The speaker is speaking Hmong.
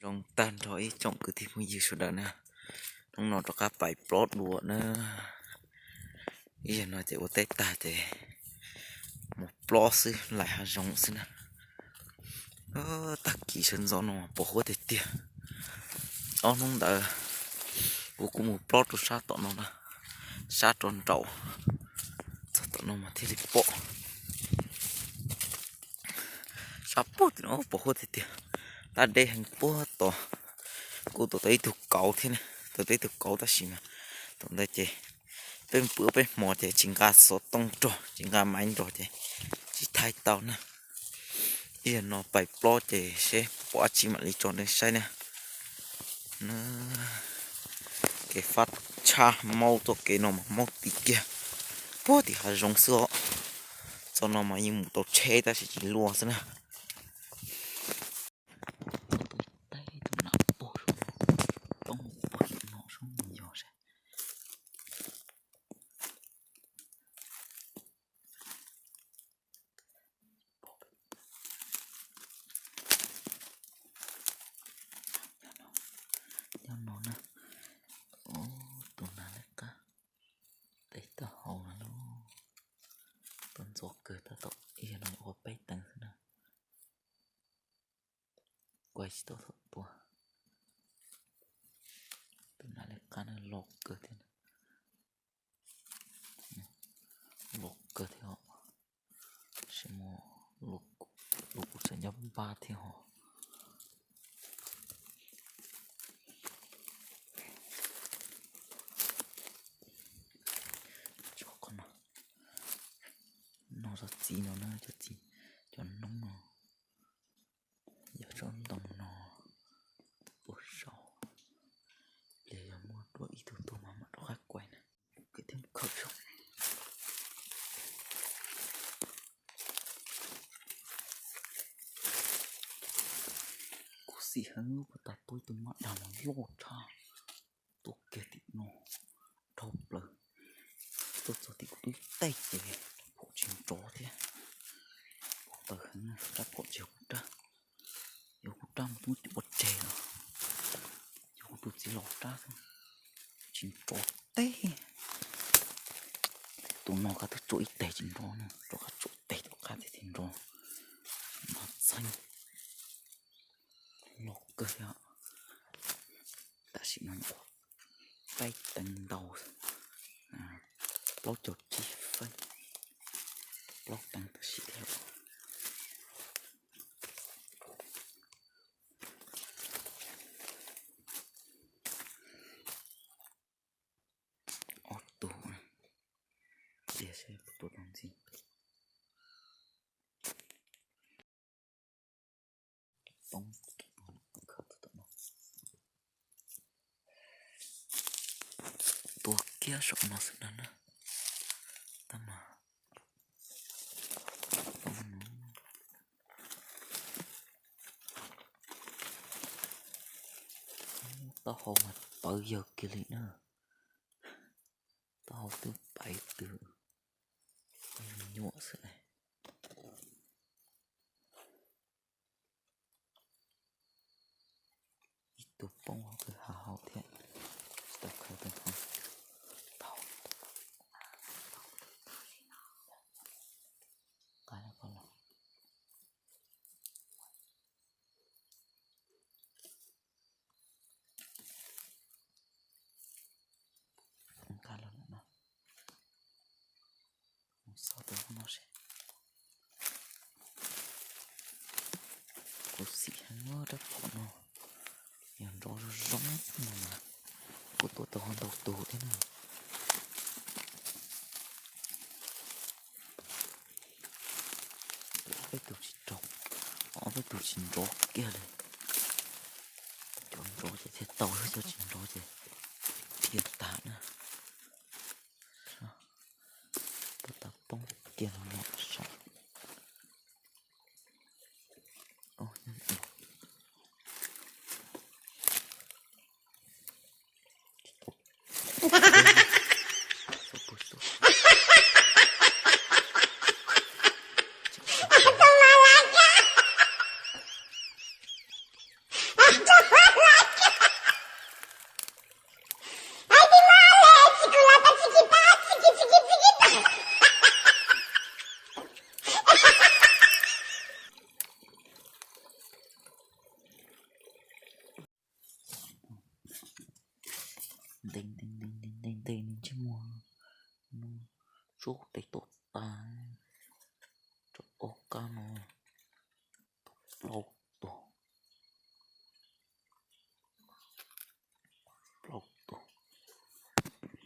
Zoo tag nrho ib tsoom kwv tij phooj ywg sawv daws na, hnub no rov qab pais plob dua na. Ib yam no ces ua teb tag ces mus plob xwb, laim hav zoov xwb na. Tag kis sawv ntxov no mas pos huab tiag tiag. Ob hnub ntawd kuv kuj mus plob rau sab tom no na, sab rau nraum, txog tom no mas thiaj li pom. Sab puag tim no pos huab tiag tiag, tab deb heev puag tod. Kuj tau tau ib tug kauv thiab, tau tau ib tug kauv tab sis mas thaum ntawd ces peb pw peb hmo ces tsis nqa xov tooj nrog tsis nqa maiv nrog ces tsis thaij tau na. Ib yam no pais plob ces seb pom dab tsi mam li tso nej saib na. Kev fab tshaj maub txoj kev no mas maub ti kiag puag tim hav zoov xwb os. Txoj no mas yeej mus tau tsheb tab sis tsis luaj xwb na. Nyob no na, tus nas lej qab, tes taub hau no, tuaj ntxov kawg tab tom ib yam no ua peb teev xwb na. Kuaj tsis tau thaum tua. Tus nas lej qab no loj kawg thiab, loj kawg thiab os. Sim muab lub kuv tseem nyob npab thiab hos. Tso qhov no, no tsob txiv no na, cov txiv, cov noob no, yog tsob ntoo no puag saud. Pliag yog muaj dua ib tug tuaj mas mam rov qab kuaj na. Kwv tij khawm zoo. Khuv xim heev, kuv tau tua ib tug mab dag mas loj tshaj, tua kiag tim no dhau plaws, tuaj txog tim kuv tub tej ces rab phom tsis nrov thiab. Kuv tawv heev, rab phom tsis yog kuv rab, yog kuv rab mas twb muab cuam pov tseg lawm, yog kuv tus txiv laus rab xwb, tsis nrov teb. Tus no qab twb tsuam ib teg tsis nrov na, rov qab tsuam teg tom qab thiaj nrov. No txheeb loj kawg thiab. Tam sim no ua peb teev ntau, plaub caug tsib feeb, plaub teev tam sim thiab. Ob tug, tiag seb puas tua tau ntxiv. Poob, tua kiag saum no xwb na, tab mas poob no. Taub hau mas pawv yawg kiag li na, taub hau twb paiv twg, me nyuam xwb. Ib tug poob hauv kwj ha hauv thiab, tsis tau khaws tau poob. Tau, nqa los, nqa los lawm no. Mus xauj tus no seb. Khuv xim heev rab phom no, yog nrov zoo zoo no mas kuj tua tau ntau tus thiab na. Ob peb tug tsis nrov, ob peb tug tsis nrov kiag li. Cov nrov ces thiaj tau, cov tsis nrov ces dhia tag na. Tua tau poob kiag no no saum. Ntes ntes ntes ntes ntes ntes ntsej muag no, tsuab tes tuaj tas, rau ob kab no, tus plaub